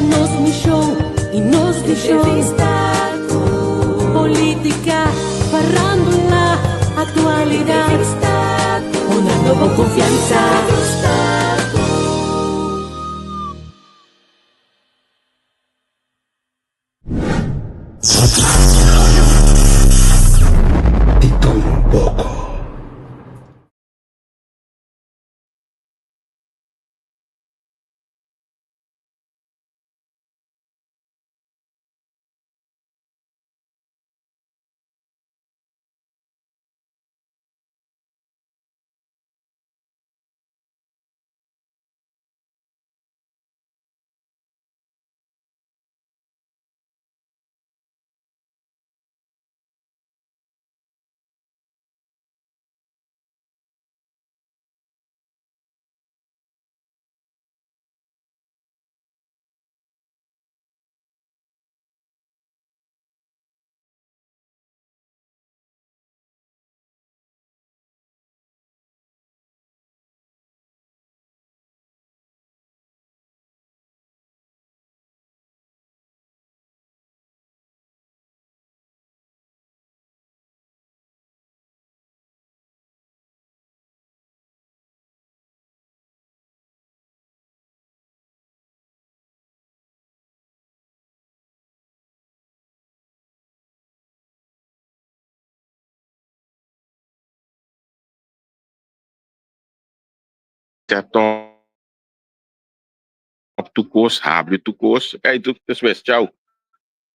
nos mishon i nos vishon. Entrevista Polítika, farándula, aktualidat. Entrevista Honrando bo konfiansa. Entrevista Di tur un poko. Set up tur kos, habri tur kos, ey tur despues chao.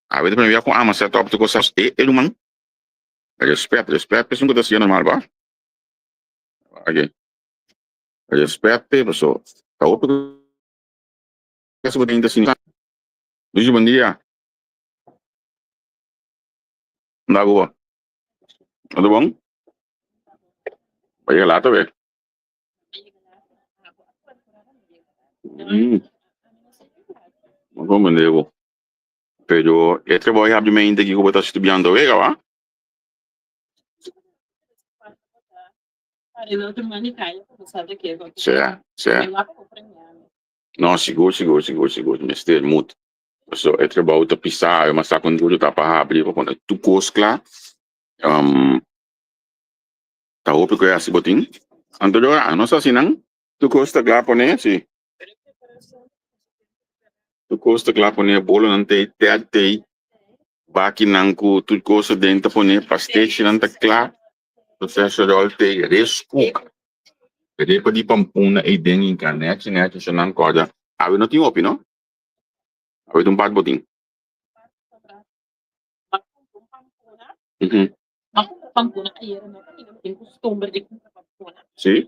Awe ta prome bia ku ama set up tur kos e e ruman. Respet, respet pa esun ku ta hasiendo mal ba. Oke. Respet p'e paso ta hopi kos ku bo tin ta siña. Luigi bon dia. Unda ku bo? Todo bon? Bo yega laat awe. No comprende bo. Pero e trabou e habri mente aki ku bo ta studiando awe kaba? Sea, sea. No, sigur, sigur, sigur, sigur. Mester mut. Pasobra e trabou ta pisá, awe mas ta kon duru ta pa habri pa pone tur kos kla. Ta hopi ku e hasi bo tin. Anto yo a nos hasi nan. Tur kos ta kla pone, si. Tur kos ta kla pone, bolonan t'ei, tèt t'ei, bakinan ku tur kos aden ta pone, pastechinan ta kla, profesorol t'ei, reskuk. Repa di pampuna ei den hinká nèchi nèchi so nan kòrda. Awe no tin hopi no. Awe ta un pat bo tin. Si.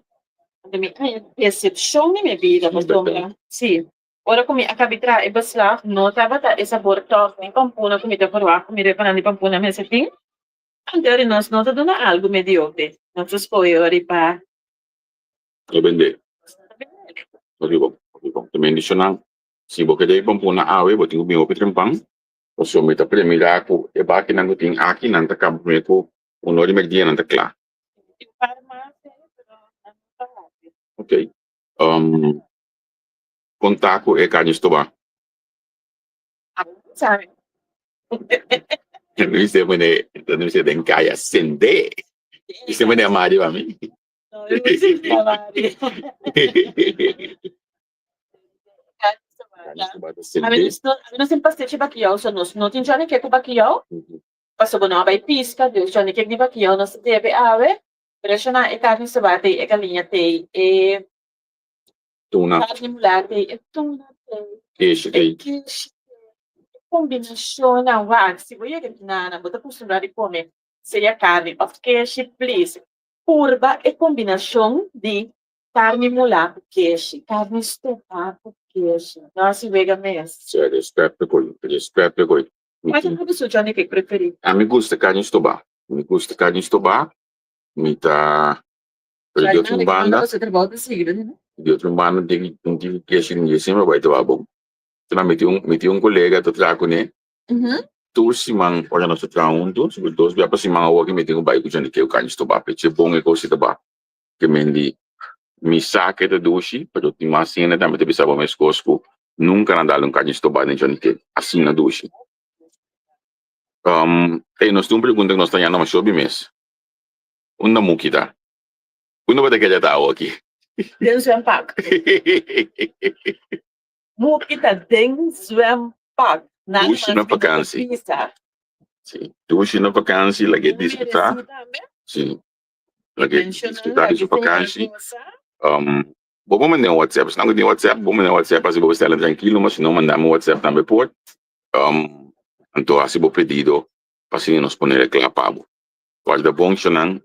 Decepcion di mi bida pasobra si ora cu mi a cabi traha e beslag no tabata e sabor tof ni pampuna cu mi ta verwacht cu mi repanan di pampuna mester tin anto ori nos no ta duna algo mediocre nos ta scoge ori pa No bende. Hopi bon, hopi bon. Ta bendicionan. Si bo keda e pampuna awe bo tin cu bin hopi trempan. Pasobra mi ta premira ku e bakinan ku tin aki nan ta kaba promé ku un ora i merdia nan ta kla. Ok. Kon ta ku e karni stobá? Mi se pone, mi se den kaya sende. Mi se pone amari pa mi. Ami nos tin pastechi bakiyou, so nos no tin Johnny Cake ku bakiyou, pasobra bo no a bai piska, dus Johnny Cake ni bakiyou nos ta debe awe, pero esho nan e karni sobá t'ei, e galiña t'ei, e Tuna. karni mulá t'ei, e tuna t'ei, Keshi e t'ei. keshi t'ei, e kombinashonnan, wak, si bo yega kinana bo ta kustumbrá di kome sea karni òf keshi, please purba e kombinashon di Karni mulá ku keshi. Karni stofá ku keshi. No hasi wega mes. Sí, respet pa koy. Respet pa koy. Kua ta bo su Johnny Cake preferí? Ami gusta karni stobá. Mi gusta karni stobá. Mi ta Pero di otro un banda, di otro un banda un tiki keshi di mi semper bai trabaha bon. Asina mi tin un mi tin un kolega ta traha kuné. Tur siman ora nos ta traha huntu, dos bia pa siman awor mi tin ku bai ku Johnny Cake ku karni stobá. Pechi bon e kos si ta ba. Ke men di, Mi sa ke ta dushi, pero tin mas hende tambe ta bisa bo meskos ku. Nunka nan dal un karni stobá den Johnny Cake asina dushi. Um, ey, nos tin un pregunta ku nos ta yanda masha hopi mes. Unda Muki ta? Unda bo ta keda ta awoki? Den zwempak. Muki ta den zwempak. Nada Dushi mas na ku bo ta vakansi. bisa. Si, dushi na vakansi, lag'é disfrutá. Merecido tambe. Si, lag'é Pensionan, disfrutá di lag'é su señor vakansi. gosa. Um, bo por manda un WhatsApp. Esnan ku tin WhatsApp, bo manda un WhatsApp hasi bo bestèl trankilo, ma si no manda mi un WhatsApp tambe por. Um, anto hasi bo pedido pa asina nos pone e kla pa bo. Guarda bon shonnan,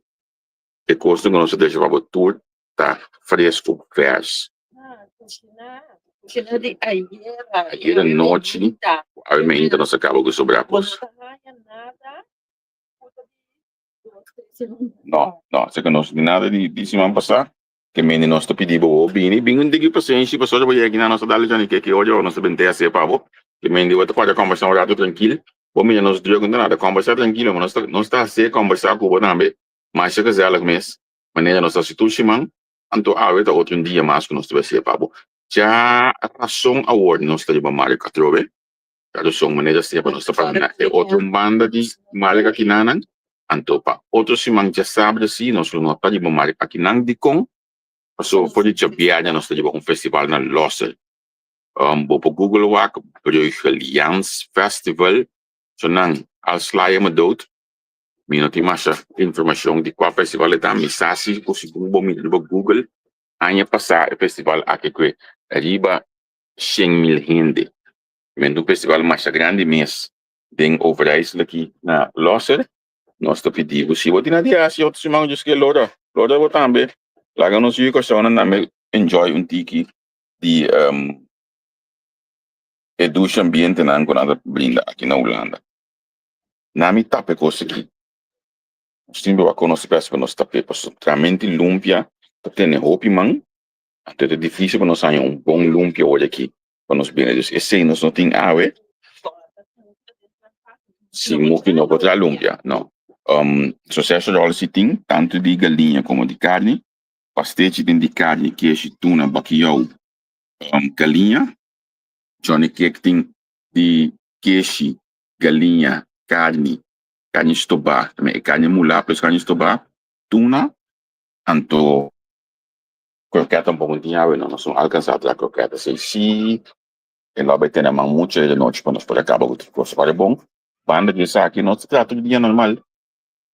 e kosnan ku nos ta deja pa bo tur ta fresku, vers. Ah, kushiná, kushiná di ayera, Ayera awe nochi, mainta. awe mainta nos a kaba ku sobrá Bo kos. no ta haña nada ku ta di dos, tres siman No, pasá. no, esaki nos no tin nada di di siman pasá. Ke mende nos ta pidi bo bo bini, bin un tiki pasenshi pasobra bo yega kinan nos ta dal Johnny Cake oye ora nos ta bente hasié pa bo. Ke mende bo ta kòrda kòmbersá un ratu trankil, bo mira nos drùk no ta nada, kòmbersá trankilo ma nos ta nos ta hasié kòmbersá ku bo tambe masha gezellig mes, manera nos ta hasi tur siman, anto awe ta otro un dia mas ku nos ta bai hasié pa bo. Dja rason awor nos ta riba Mario Catrobe. Traduccion manera sea pa nos ta para na e otro banda di mark akinanan, anto pa otro siman djasabra si nos lo no ta riba mark akinan. Dikon? Pasobra for di djabièrnè nos ta riba un festival na Losser. Bo por google wak Bruegeliaans Festival, so nan al sla je me dood. Mi no tin masha informacion di kua festival e ta, mi sa si ku segun bo mira riba google aña pasa e festival aki kue riba 100,000 hende. Men un festival masha grandi mes den Overijssel aki na Losser. Nos ta pidi bo si bo tin di hasi otro siman djis ke lora, lora bo tambe. Laga nos yu Kòrsounan tambe enjoy un tiki di e dushi ambientenan ku nan ta brinda aki na Hulanda. Na mi tapa e kos aki. Nos tin bo a konosé bes pa nos tap'é pasobra tramenti lumpia ta tene hopi man, anto ta difisil pa nos haña un bon lumpia ora aki. pa nos bini. Dus esei nos no tin awe. Si muki no por traha lumpia, no. Um, sausage roll si tin, tantu di galiña como di carni. Pastechi tin di carni, keshi, tuna, bakiyou, um, galiña. Johnny cake tin di keshi, galiña, carni, carni stobá, tambe e carni mulá plus carni stobá, tuna, anto Krokèt tampoko no tin awe no, nos no alkansá traha krokèt asei. Sí, e lo bai tene man muchu e nochi pa nos por a kaba ku tur kos. Ora bon, banda di esaki nos ta traha tur dia normal.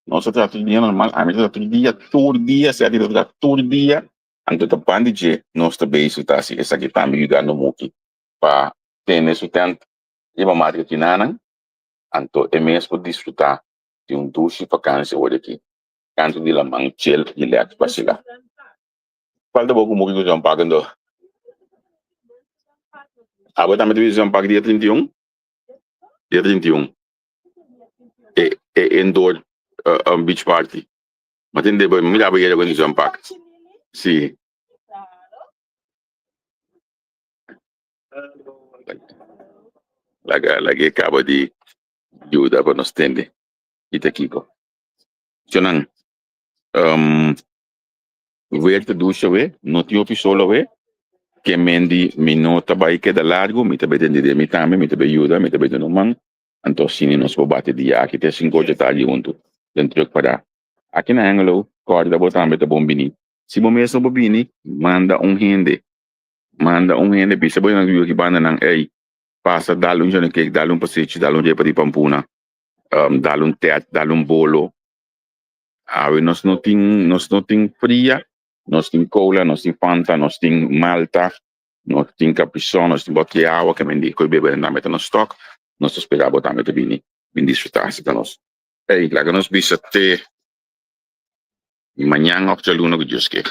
Nos ta traha tur dia normal, ami ta traha tur dia, tur dia, Seti ta traha tur dia. Anto ta banda di dje nos ta bezig ta hasi esaki tambe yudando Muki pa tene su tent riba marka kinanan, anto e mes por disfrutá di un dushi vakansi ora aki. Kantu di laman chill relax basila. Falta bo ku muki ku John Park ando. Abo tambe ta bisti John Park dia 31? Dia 31. E e indoor uh, um, beach party. Ma tin de mira bo yera ku John Park. Si. Laga laga e kaba di yuda pa nos tende. Ita kiko. Chonan, um, weer ta dusha we, no tin hopi sol awe, ke men di mi no ta bai keda largu, mi ta bai tende den mi tambe, mi ta bai yuda, mi ta bai duna un man, anto asina nos por bati dia aki te sinku ocho tardi huntu den truck pará. Aki na Hengelo, kòrda bo tambe ta bon bini. Si bo mes no por bini, manda un hende, manda un hende, bisa bo nan yu aki banda nan, ey, pasa dal un johnnycake, dal un pasechi, dal un repa di pampuna, um, dal un tèt, dal un bolo. Awe nos no tin, nos no tin fria, nos tin cola, nos tin Fanta, nos tin Malta, nos tin Capri-Sun, nos tin botella di awa, ke men di koe bebe nan tambe ta na stock. Nos ta spera bo tambe ta bini, bin disfruta asina nos. Ey, laga nos bisa te mañan of djaluna ku Dios ke.